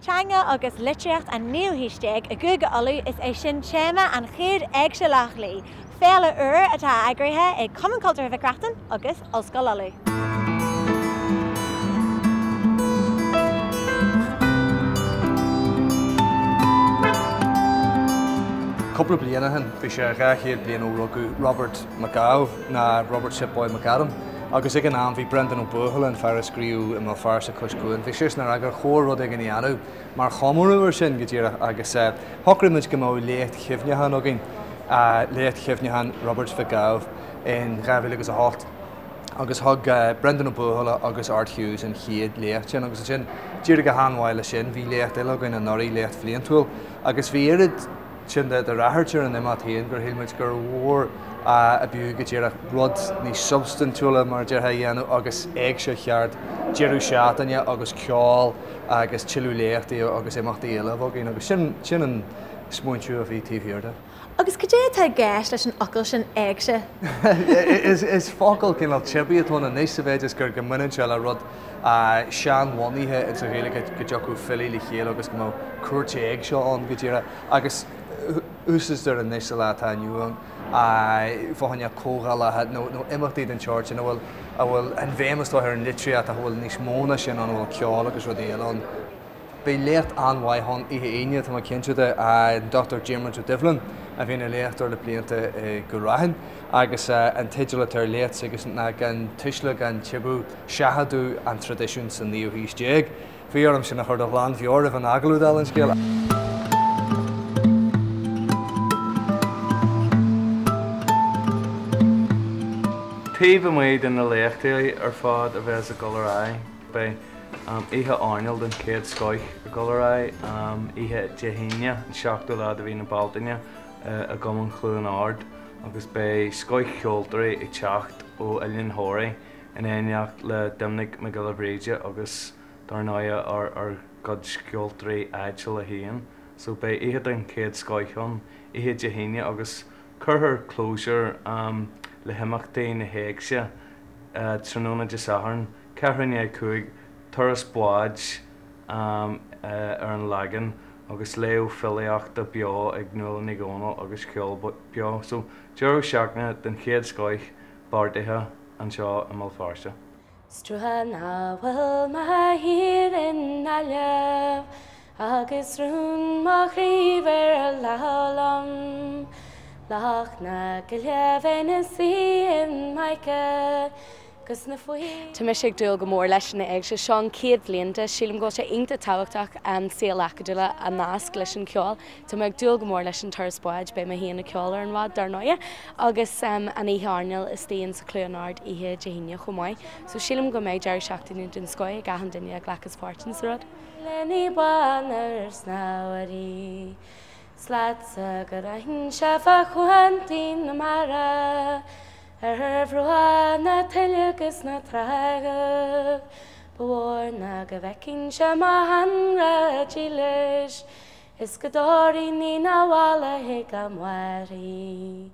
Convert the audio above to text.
Teanga agus litríocht an naoú haois déag i gCúige Uladh, is é sin téama an chéad Éigse Loch Lao, féile úr atá eagraithe ag Cumann Cultúrtha Mhic Reachtain agus Ollscoil Uladh. Cúpla bliain ó shin, bhí sé 200 bliain ó rugadh Robert Mac Ádhaimh, ná Robert Shipboy McAdam, agus ag an am bhí Brendan Ó Buachalla, an fear a scríobh I mBéal Feirste Cois Cuain, bhí seisean ag rá gur chóir rud éigin a dhéanamh mar chomóradh air sin, go díreach, agus shocraigh muid go mbeadh léacht chuimhneacháin againn, Léacht Chuimhneacháin Roibeaird Mhic Ádhaimh in 2008 agus thug Brendan Ó Buachalla agus Art Hughes an chéad léacht sin agus ansin d'éirigh go han-mhaith leis sin, bhí léacht eile againn anuraidh, léacht bhliantúil, agus bhí oiread sin de ráchairt ar an imeacht féin gur shíl muid gur mhór ab fhiú go díreach rud níos substaintiúla, mar a déarfá, a dhéanamh agus éigse cheart, deireadh seachtaine agus ceol agus tuilleadh léachtaí agus imeachtaí eile a bheith againn agus sin, sin an smaointiú a bhí taobh thiar de. Agus cad é atá i gceist leis an fhocal sin 'éigse'? Is focal cineál teibí atá ann anois sa mhéid is gur go mbaineann sé le rud seanbhunaithe insa Ghaeilge go dtiocfadh filí le chéile agus go mbeadh cúirt éigse ann go díreach agus úsáidtear anois sa lá atá inniu ann fá choinne comhdhálacha nó imeachtaí den tsórt sin a bhfuil a bhfuil an bhéim is dóigh ar an litríocht ach a bhfuil níos mó ná sin ann, a bhfuil ceol agus rudaí eile ann. Beidh léacht an-mhaith ann oíche Aoine, tá mé cinnte de, an Dr Diarmuid Ó Doibhlin, a bhí ina léachtóir le blianta i gCúil Raithin, agus an teideal atá ar léacht s'aigesean ná Gan Tuisle Gan Tiobadh, Seachadadh an Traidisiúin sa Naoú hAois Déag. Bhí orm sin a chur de ghlanmheabhair roimh an agallamh, dála an scéil. Taobh amuigh de na léachtaí ar fad a bheas ag dul ar aghaidh, beidh oíche airneáil den chéad scoith ag dul ar aghaidh, oíche Dé hAoine, an seachtú lá de mhí na Bealtaine, i gCumann Chluain Ard agus beidh scothcheoltóirí ag teacht ó Oileán Thoraí in éineacht le Doimnic Mac Giolla Bhríde agus dar ndóighe ár gcuid ceoltóirí áitiúla féin. So beidh oíche den chéad scoith ann oíche Dé hAoine agus cuirfear closure le himeachtaí na hÉigse tráthnóna Dé Sathairn, ceathrú i ndiaidh 5, turas báid ar an Lagan agus léamh filíochta beo ag Nuala Ní Dhomhnaill agus ceol beo. So deireadh seachtaine den chéad scoith beartaithe anseo i mBéal Feirste. 'S trua ná fuil mo thír i nGaillimh Agus rún mo chroí ar a lámh liom Loch na Gaillimhe ina suí i m'aice 'gus na faoi. Tá mise ag dúil go mór leis an Éigse. Seo an chéad bhliain de. Sílim go bhfuil sé iontach tábhachtach an saol acadúil a nasc leis an cheol. Tá mé ag dúil go mór leis an turas báid, beidh mé féin ag ceol ar an bhád dar ndóighe, agus an oíche airneáil istigh in sa Chluain Ard oíche Dé hAoine chomh maith. So sílim go mbeidh deireadh seachtaine den scoith ag achan duine a ghlacas páirt in sa rud. Lení bán ar snámhairí 's leatsa go raghainn-se fá chuantaí na mara Ar bhruach na tuile agus na trágha Ba mhór ná go bhfeicinnse mo sheanghrá dílis Is go dtabharfainn í 'na bhaile chuig a máthair í.